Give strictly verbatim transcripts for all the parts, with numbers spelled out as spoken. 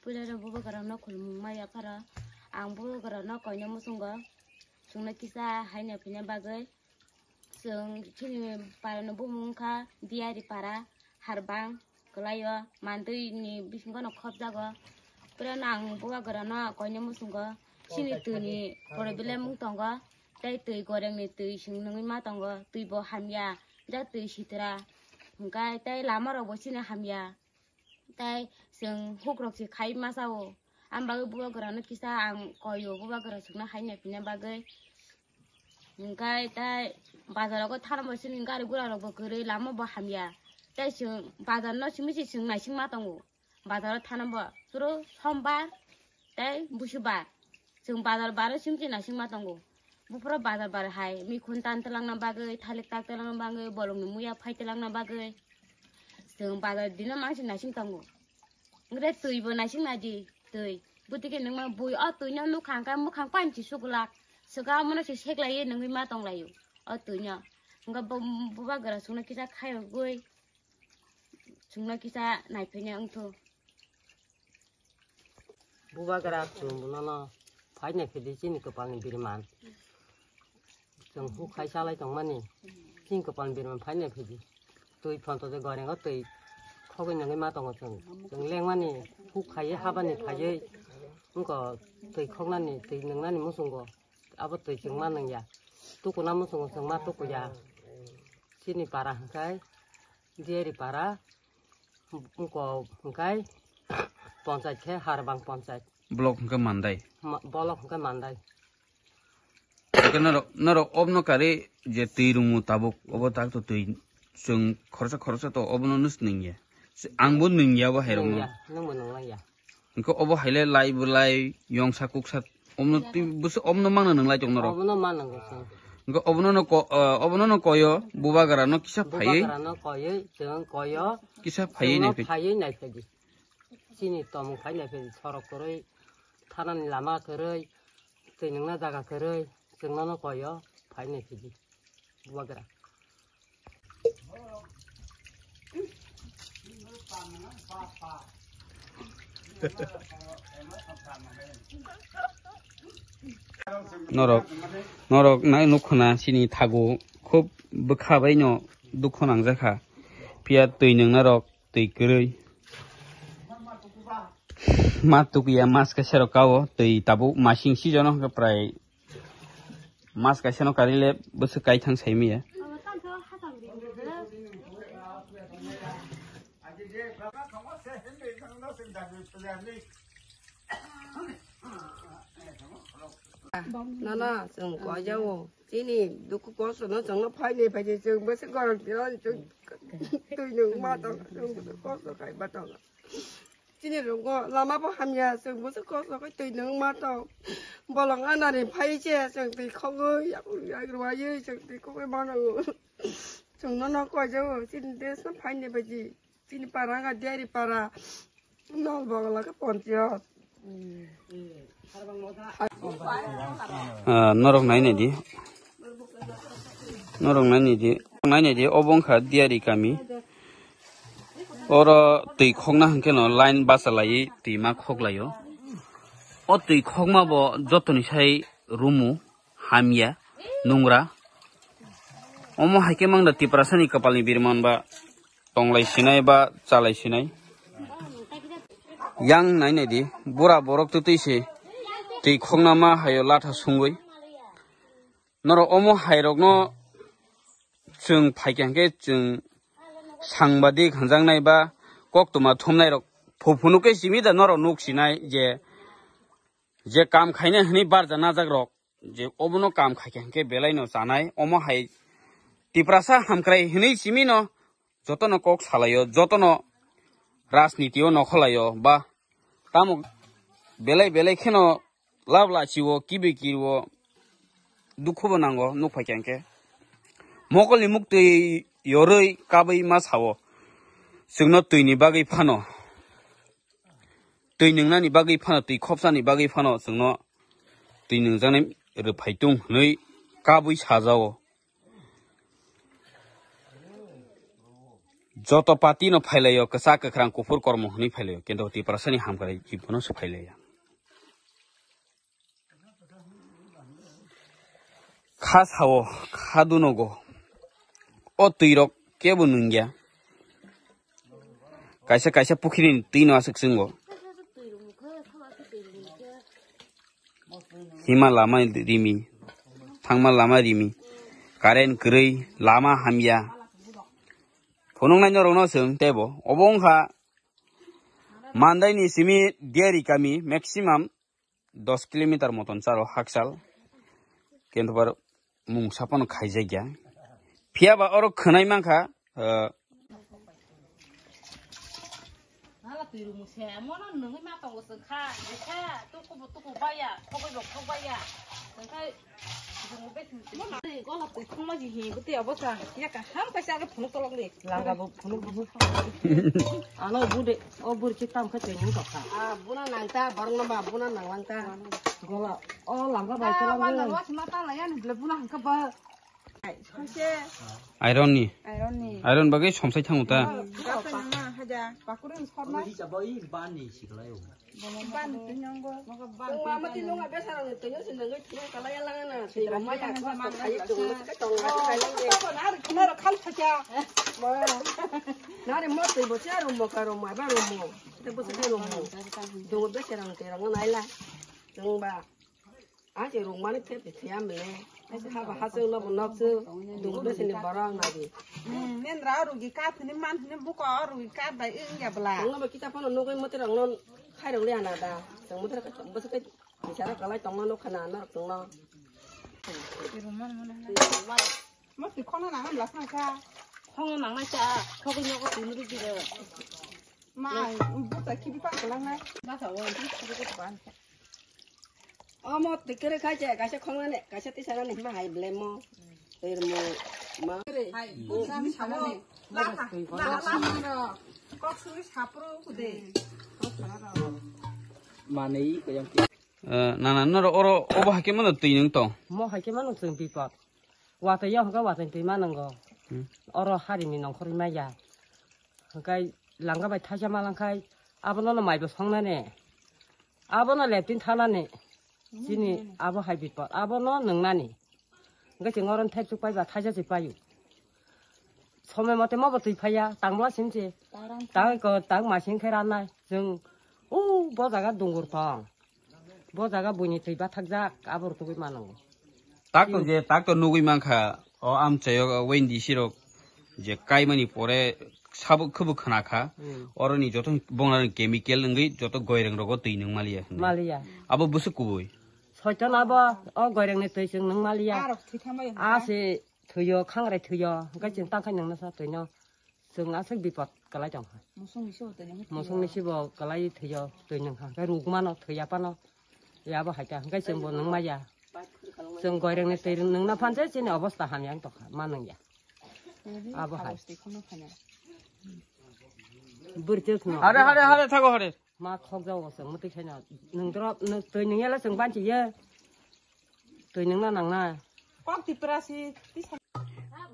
Puila rok bubagra no khulumung ma yapharo. Ang bubagra no koino muchungo chwngno kisa haina phina bagwi. Chwng chini para no bumung wngkha Diari para, Harbang, Kwlaio, Mandwi ni bisingo no khopjago. Puila no ang bubagra no koino muchungo chini twi ni problem wng tongo. Tei twi goreng ni twi chwng nungwi ma tongo. Twi bo hamya, ja twi sitra. Hwnkhe tei lama rok bo chini hamya. Tei chwng hukrok se khai ma chao. Ang bagwi bubagra no kisa ang koio, bubagra chwngno hai nai phina bagwi. Hwnkhe tei bazar rogo thana bo chini gari gura rok bo kwrwi, lama bo hamya. Tei chwng bazar no simi se chwng naising ma tongo. Bazar o thana bo suru sombar tei busubar. Chwng bazar baro simi se naising ma tongo. Buphuru bazar bar hai, mikhun tan twlangna bagwi, thalik tak twlangna bagwi, bolongni muya phai twlangna bagwi. Chwng bazar dino mangsi naising tongo. Hwnkhe twi bo naising nai di, twi. Bwtwi khe nwng ma bui o twi no nukha hwnkhe mwkhang panchi suglak. Swkang omono se seklaiwi nungwi ma tonglaio o twi no. Hwnkhe bo, bubagra chwngno kisa khairogwi chwngno kisa naiphai wngthu. Bubagra chwng bono no phai nai phidi chini kwpalni biriman. Chwng huk khai chalai tongmani chini kwpalni biriman phai nai phidi. Twi phonto je gorengo twi khogwi nangwi ma tongo chwng. Chwng lengmani huk khaiwi habani phaiwi wngkha twi khoknani twi nwngnani muchungo. Abo twi chwng ma nungya. Tukuna muchungo chwng ma tukuya. Chini para hwnkhe Diari para. Wngkok hwnkhe ponchait khe Harbang ponchait. Block hwnkhe Mandai. Ma-, block hwnkhe Mandai. Hwnkhe norok, norok obno kari je twi rwngmung tabuk, obo tak to twi chwng khoroksa khoroksa to obono nws nungya. Angbo nungya bo hai rwngmung. Nungya, nwngbo nunglaiya. Hwnkhe obo haile lai bwlai yongsa kuksa omno twi bwswk omno mangna nwnglai tong norok. Obono mannang kuksa. Hwnkhe obono no ko-, ah, obono no koyo bubagra no kisa phaiwi. Bubagra no koyoi, chwng koyo. Kisa phaiwi chwngno nai phai. Phaiwi nai phai di. Chini tomung phai nai phai di. Sorok kwrwi, thanani lama kwrwi, twi nungna jaga kwrwi, chwngno no koyo, phai nai phai di. Bubagra. Norok, norok nai nukhuna chini thago khub bwkha bai no dukhu nangjakha. Phiya twi nungna rok twi kwrwi. Ma tukuya mas kaisa rok kao twi tabuk masing season o hwnkhe prai Mas kaisa no kari le bwswk kai thang sai maya. Nono chwng koijao. Chini dukhu kosto no chwngno phaini phaidi chwng bwswk gorok tiro chwng twi nung ma tong chwng kosto kai ma tong. Chini rogo lama bo hamya, chwng bwswk kosto khe twi nung ma tong. Bolong anari phai se, chwng twi khogwi, yakung yak rwaiwi, chwng twi khogwi ma nung. Chwng nono koijao, chini desh no phaini baji, chini para wngkha Diari para, Nol Bagala khe ponchayat. Ah, norok nai nai di. Norok nai nai di. Nai nai di, obo wngkha Diari kami. Oro twi khokna hwnkhe no line bachalaiwi twi ma khoklaio. O twi khokma bo jotoni sai rumu, hamya, nungra. Omo hai khe mangda Tiprasani kwpalni birman ba tonglai sinai ba chalai sinai. Yang nai nai di, bura borok twtwi se twi khokna ma haio latha sungwi. Norok omo hai rokno chwng phaikha hwnkhe chwng sangbadik hwnjaknai ba koktwma thumnai rok phu phunuk khe simi da norok nuk sinai je, je kam khainai hwnwi barja najak rok je obono kam khaikha hwnkhe belai no chanai. Omo hai Tiprasa hamkrai hwnwi simi no jotono kok salaio, jotono rajniti o nokholaio ba tamo belai belai kheno lab lachi o kibi kiri o dukhu bo nango nuk phaikha hwnkhe. Mokol ni muktwi yorwi kabwi ma sao chwngno twi ni bagwi phano, twi nungnani bagwi phano, twi khopsani bagwi phano chwngno twi nungjaknai rwphai tung hwnwi kabwi sajao. Joto party no phailaio, kwchak kwkhrang kuphur kormo hwnwi phailaio, kintu Tiprasani hamkrai ibono se phailaiya. Kha sao, kha dunogo. O twi rok kebo nungya. Kaisa kaisa pukhiri ni twi no aswk chwngo. Hima lama rimi, thangma lama rimi, current kwrwi, lama hamya. Phunuknai norokno chwng teibo. Obo wngkha Mandaini simi Diari kami, maximum dos kilometer moton charo hakchal. Kintu bar mungsa pono khaijakya. Phiya ba oro khwnai mankha, eh, Hala twi rwmung se, mono nungwi ma tongo chwng kha, je kha, tuku bo tuku baya, khogwi bo khog baya. Chwng kha, chwng bo besi chwng kha. Golap twi thangma ji hi, bwtwi obo sa, ya kaham kaisa age phunuk tolok ni. Langa bo phunuk bo. Ano bude, o bur ki tam kha twi nung tokha. Ah, buna nang ta, borok no ba buna nang lang ta. Gola, o langa bai tolok ni. Wana rwa sima ta la ya ni ble buna hangka ba. Iron ni. Iron ni. Iron bagwi somsai thango ta. Bakuri ni sorna. Ban ni tinyango. Ban ni tinyango. Nari mo twi bo cha rum mo ka rum ma ba rum mo. Te bo cha rum mo. Dungo be serang terang nai la. Jong ba. Ache rung mani phe phe thia mle. Ache haba hachwk no bo nok chwk. Dungo bese ni borok nai di. Hmm, nen ra rugi ka thini man thini buko rugi ka dai ing ya bla. Ang no ba kita phano nugui mate rang non khai rang le ana da. Jang mate rang bese ke bichara kalai tong no khana na tong no. Mo ti khona na ngam la sa ka. Khong nang na cha, khogwi nogo tunu ri jiro. Ma, buta kibi pa kelang na. Ba sa wo, kibi ko ban. Omo tikere khai che, kaisa khongnani, kaisa tisanani hima hai blemo. Termo ma. Hai, busa mi sabo. La ha, la ha mi ro. Kok sui sapro kude. Manei ko yang ki. Eh, nana noro oro obo haike mano twi nung tong. Mo haike mano chwng bipot. Watwi yo hwnkhe watwi twi ma nwngo. Hmm. Oro harini nongkhorwi maya. Hwnkhe langa bai thaisa malangkhai abono no maibo songnani. Abono leptin thanani. Chini abo hai bipot. Abono nwngnani. Hwnkhe chwng oro thep chuk paiba thaisa se paio. Somoi mote mobo twi phaiya, tangla sinse. Tang ko tang masing khe ranai. Chwng o bo jaga dungur tong. Bo jaga buini twi bathakjak, abo rwtugwi mano. Tak to je, tak to nugwi mankha, o amchaio Wendy sirok je kaimani pore sabo khwbo khwnakha, hmm, oroni joto bongna chemical wngwi joto goireng rogo twi nung maliya hinwi. Maliya. Abo bwswk kubui. Soitan abo o goirengni twi chwng nung maliya. Arok thwi thambai hwnka. A se thwiyo, khangrai thwiyo, hwnkhe chwng tangkhai nungno sa twino. Chwng aswk bipot kwlai tongkha. Musungni sibo twi nung. Musungni sibo kwlai thwiyo twi nungkha. Hwnkhe rukmano thwiya phano. Yabo hai kha. Hwnkhe chwngbo nung maya. Chwng goirengni twi nungna phanse chini obosta hamya wng tongkha. Ma nungya. Abo hai. Bwrwi chwk no. Hare, hare, hare, thago, hare. Ma khokjago chwng mwtwi khaino. Nwng drop, nwng twi nwngyala chwng banchiya. Twi nwngna nangnai. Kok Tiprasi tisa.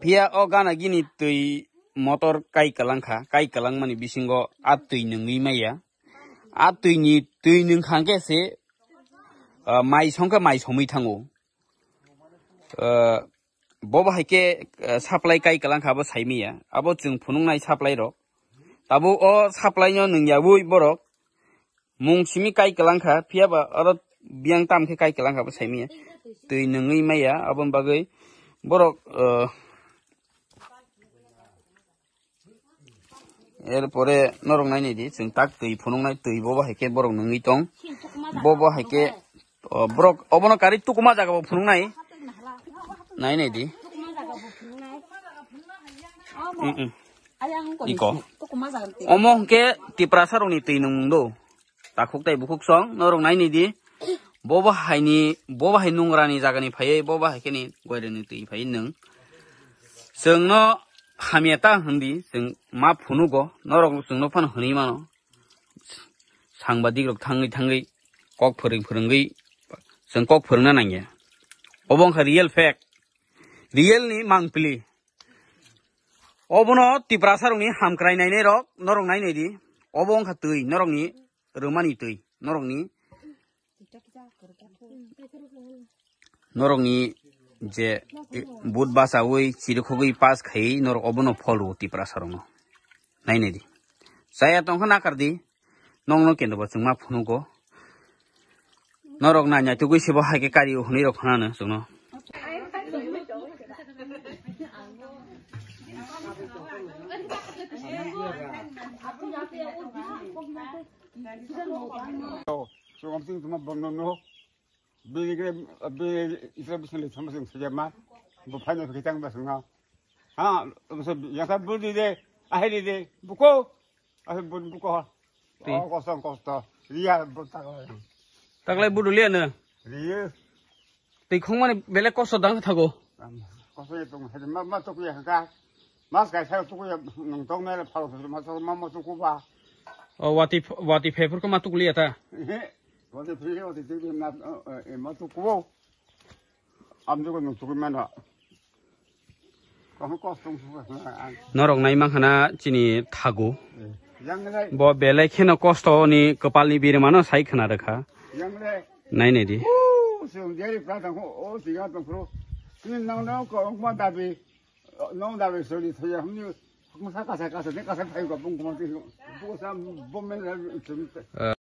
Phiya o gana gini twi motor kai kwlangkha, kai kwlangmani bisingo a twi nwngwi maya. A twini twi nwngkha khe se, ah, mai songkhe mai somwi thango. Ah, Bo bo hai khe, eh, supply kai kwlangkha abo saimaya. Abo chwng phunuknai supply rok. Tabuk o supply no nungyawi borok mung simi kai kwlangkha, phiya ba oro biyang tam khe kai kwlangkha abo saimaya. Twi nungwi maya, aboni bagwi borok, eh, Erpore norok nainai di, chwng tak twi phunuknai twi bo bahai khe borok nungwi tong. Bo bahai khe, o, borok obono kari tukuma jaga bo phunuknai. Nainai di. Mm, mm. Iko. Omo hwnkhe Tiprasa rokni twi nungmung do. Takhuk tai bukhuk song, norok nainai di. Bo bo haini, bo bo hai nungrani jagani phaiwi, bo bo hai kheni goirani twi phaiwi nwng. Chwngno hamya ta hwndi, chwng ma phunugo, norok chwngno phano hwnwi mano. Sangbadik rok thangwi thangwi, kok phwrwng phwrwngwi, chwng kok phwrwngna nangya. Obo wngkha real fact. Real ni mangpili. Obono Tiprasa rokni hamkrai nainai rok, norok nainai di. Obo wngkha twi, norokni rwmani twi, norokni, norokni je, eh, vote bachawi, chirikhogwi pass khaiwi norok obono phol rwo Tiprasa rokno. Nainai di. Chaya tongkha nakar di. Nongno kendo bo chwngma phunugo. Norok nanya tugwi sebo hai khe kari o hwnwi rok khnano chwngno. Chwng tongma bono no. Bini khe, bini Israel bising le thangma sing sujama. Bo phaino khe tang ba singna. Ha, bo se yasa budi de, ahiri de, buko. Ahiri budi buko. Ti. O kosto, kosto. Riya bo takle. Taklai budu liya na. Riya. Tei khongmani bele kosto dang thago. Kosto ye tong, ma, ma tuk ya ka. Mas kai sa tuk ya nung tong mele phalo ma tuk ma ma tuk ba. O wati, wati phepur ko ma tuk liya ta. Wati phiri, wati phiri, na, eh, ma tu kubo. Am jogo nung tukui mano. Kaham kosong suka. Norok nai mankha na chini thago. Yang nai. Bo belai kheno kosto ni kwpal ni birimano sai khna rwkha. Yang nai. Nai nai di. O, sung jeri pra tang o, o, siga tang pro. Ni nang nang ko ma dabi. Nong da bai sori thoya hamni. Kung sa kasa kasa ne kasa thai ko bung ko ti. Bu sa bom men.